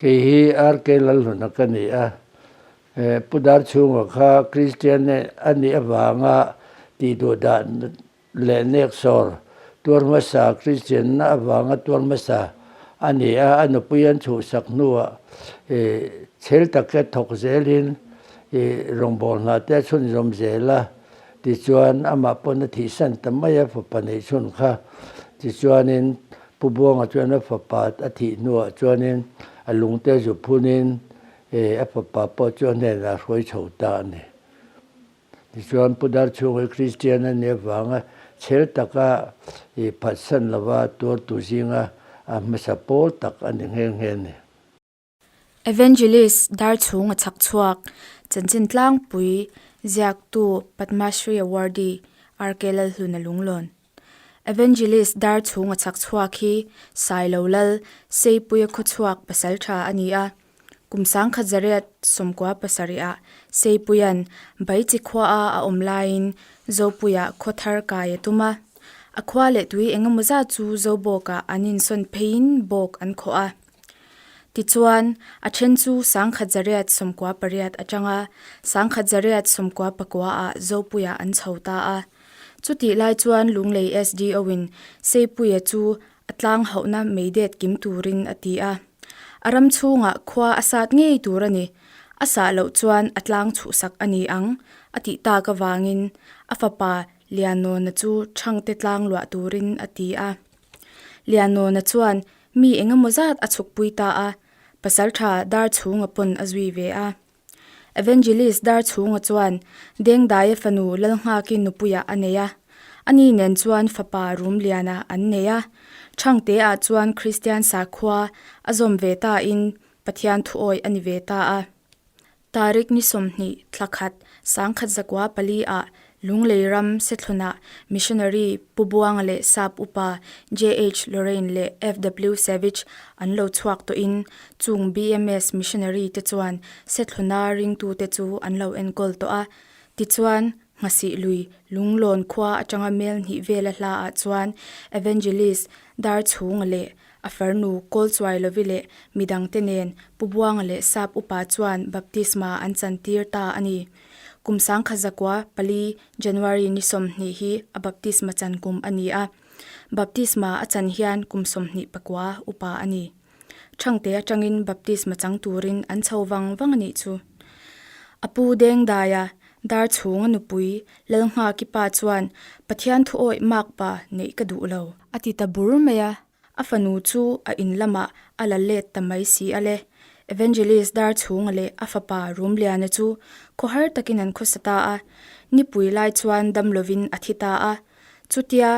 Kei hi RK Lalhluna ka ni a, Pu Darchhunga kha Kristian a nih avanga tihduh dan leh nek sawr tuar hmasa Kristianna avanga tuar hmasa a ni a, a nupui an chhuhsak hnuah chhel taka thawk zelin rawngbâwl hna te a chhunzawm zel a, tichuan amah pawn a thihsan ta mai a fapa neih chhun kha tichuanin Pu Buanga chuan a fapa a thih hnuah chuanin a lungte zu phunin a fapa pawh chu a hnenah a hruai chho ta a ni. Tichuan Pu Darchhunga hi Kristian a nih avanga chhel taka phatsan lova tuartu zinga a hmasa pawl tak a ni nghe nghe a ni. Evangelist Darchhung a chhak chhuak, chanchin tlangpui ziaktu Padma Shri Awardee RK Lalhluna Lunglawn. Evangelist Darchhung a chhak chhuak hi Sailo Lal Seipuia khawchhuak pasal tha a ni a, kum sangkhat zariat 97 ah Seipuia'n Baichi khuaa a awm laiin Zopuia khawthar kai a tum a, a khua leh tui engemaw zat chu Zobawkah an insawn pheiin bawk an khawh a. Tichuan, a then chu 1998 atanga 1999 ah Zopuia an chho ta a. Chutih lai chuan Lunglei SDO-in Seipuia chu a tlang hauhna meidet kim turin a ti a. A ram chhungah khua a sat ngei tur a ni. A sah loh chuan a tlang chhuhsak a ni ang, a tih tak avangin a fapa Lianawna chu Thangte tlang luah turin a ti a. Lianawna chuan Mi engemaw zat a chhukpui ta a, pasaltha Darchhunga pawn a zui ve a. Evangelist Darchhunga chuan Dengdaia fanu Lalnghaki nupuiah a nei a, ani nen chuan fapa Rumliana an nei a. Thangteah chuan Kristian sakhua a zawm ve tain Pathian thuawi a ni ve ta a. Tarik ni 20 thla khat 1904 ah Lunglei ram Sethlunah Missionary Pu Buanga leh Sap Upa JH Lorraine leh FW Savage an lo chhuak tawhin chung BMS Missionary te chuan Sethluna ringtute chu an lo enkawl tawh a. Tichuan, Nghasih lui Lunglawn khua atanga mel hnih vela hla ah chuan Evangelist Darchhunga leh A farnu kawl chuai lovi leh midangte nen Pu Buanga leh Sap upa chuan baptisma an chantir ta a ni. Kum 1904 January ni 20 hi a baptisma chan kum a ni a. Baptisma a chan hian kum 29 upa a ni. Thangte atangin baptisma chang turin an chho vang vang a nih chu. A pu Dengdaia dar chhunga nupui Lalnghaki pa chuan Pathian thu awih makpa neih ka duh lo. A ti ta bur mai a. A fanu chu a in lamah a la let ta mai si a le. Evangelist Darchhunga leh a fapa Rumliana chu khawhar takin an khawsa ta a, nipui lai chuan dam lovin a thi ta a. Chutia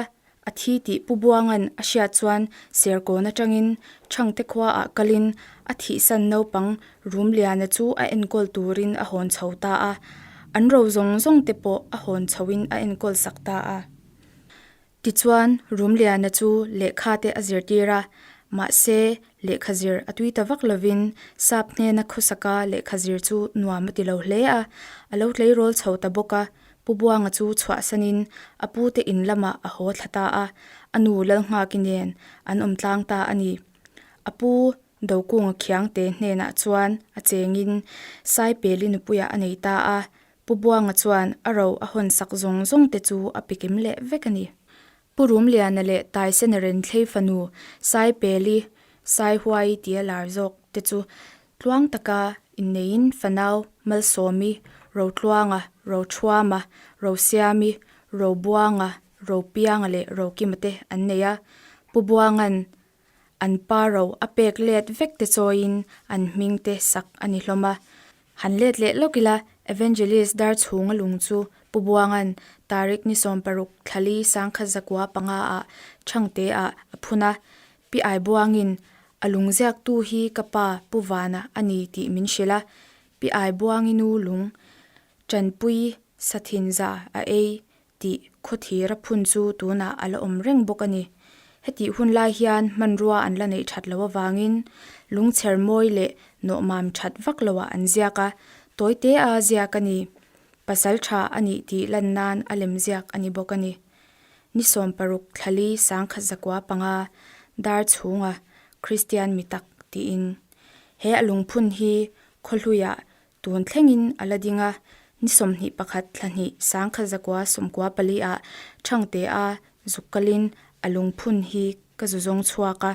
a thi tih Pu Buanga'n a hriat chuan Serkawn atangin Thangte khuaah kalin a thihsan naupang Rumliana chu a enkawl turin a hawn chho ta a, an ro zawng zawng te pawh a hawn chhoin a enkawl sak ta a. Tichuan, Rumliana chu lehkha te a zirtir a, mahse, lehkha zir a tui ta vak lovin sap hnena khawsaka lehkha zir chu nuam a ti lo hle a, a lo tleirawl chho ta bawk a, Pu Buanga chu chhuahsanin a pute in lamah a haw thla ta a, a nu Lalnghaki nen an awm tlang ta a ni. A pu Dokunga Khiangte hnenah chuan a chengin Saipeli nupuiah a nei ta a, Pu Buanga chuan a ro a hawn sak zawng zawng te chu a pe kim leh vek a ni. Pu Rumliana leh Taisena Renthlei fanu Saipeli, Saihuai tia lar zawk te chu tluang taka inneiin fanau Malsawmi, Rotluanga, Rothuama, Rosiami, Robuanga, Ropianga leh Rokima te an nei a. Pu Buanga'n an pa ro a pek let vek te chawiin an hming te sak a ni hlawm a. Han let leh lawk ila, Evangelist Darchhunga lung chu Pu Buanga'n Tarik ni 60 thlali 1905 ah Thangte ah a phun a, Pi Aibuangin a lung ziaktu hi ka pa Pu Vana a ni tih min hrilh a, Pi Aibuangi nu lung Tanpui Sathinza a ei tih khawthir a phun chu tunah a la awm reng bawk a ni. Hetih hun lai hian hmanrua an la neih that loh avangin lungchher mawi leh nawhmam that vak loah an ziak a, tawi te a ziak a ni. Pasal tha a nih tih lan nan a lem ziak a ni bawk a ni. Ni 60 thlali 1905 dar chhunga Kristian mi tak tiin. He a lungphun hi khawhluiah tun thlengin a la ding a, ni 21 thla hnih 1914 ah Thangte a zuk kalin a lungphun hi ka zu zawng chhuak a,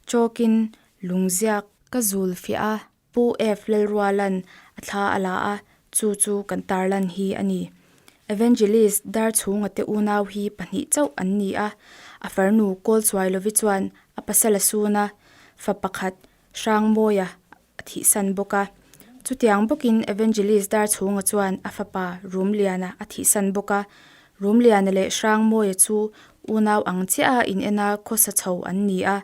chawkin lungziak ka zul fiah a. Pu F. Lalrualan a thla a la a, chu chu kan tarlan hi a ni. Evangelist Darchhunga te unau hi pahnih chauh an ni a, a farnu Kawlchuailovi chuan a pasal a sun a, fa pakhat Hrangmawia a thihsan bawk a. Chutiang bawkin Evangelist Darchhunga chuan a fapa Rumliana a thihsan bawk a, Rumliana leh Hrangmawia chu unau ang chiaha inena khawsa chho an ni a.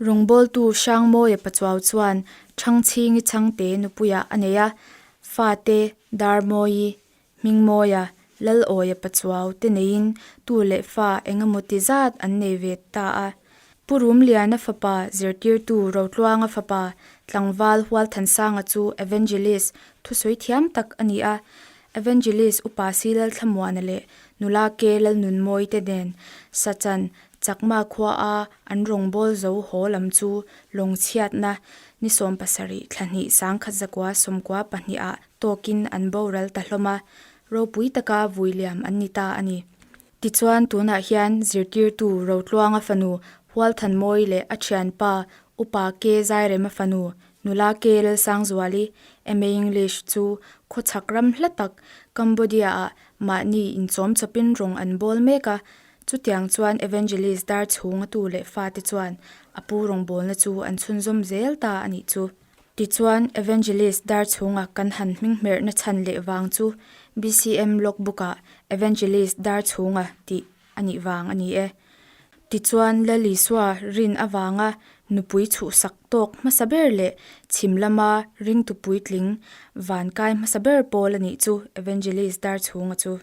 Rawngbawltu Hrangmawia Pachuau chuan Thangchhingi Chhangte nupuiah a nei a, fate Darmawii, Hmingmawia, Lalawia Pachuau te neiin tu leh fa engemaw ti zat an nei ve ta a. Pu Rumliana fapa zirtirtu Rotluanga fapa tlangval Hualthansanga chu Evangelist thusawi thiam tak a ni a, Evangelist Upa Silalthlamuana leh nula Ke Lalnunmawii te nen Sachan Chakma khua a an rawngbâwl zo haw lam chu lawng chhiatna ni 70 thla hnih 1992 ah tawkin an boral ta hlawm a, ropui taka vui liam an ni ta a ni. Tichuan tunah hian zirtirtu Rotluanga fanu Hualthanmawi leh a thianpa Upa Ke Zairema fanu Nula Ke Lalsangzuali, MA English, chu khawchhak ram hla tak Cambodia-ah mahni inchawm chawpin rawng an bawl mek a, Chutiang chuan Evangelist dar chhunga tu leh fate chuan a pu rawngbawlna chu an chhunzawm zel ta a nih chu. Tichuan, Evangelist dar chhunga kan han hminghmerhna chhan leh vang chu BCM log book-ah Evangelist dar chhunga tih a nih vang a ni e. Tichuan, Lal Isua rin avanga nupui chhuhsak tawk hmasa ber leh chhim lama ringtu puitling van kai hmasa ber pawl a nih chu Evangelist dar chhunga chu.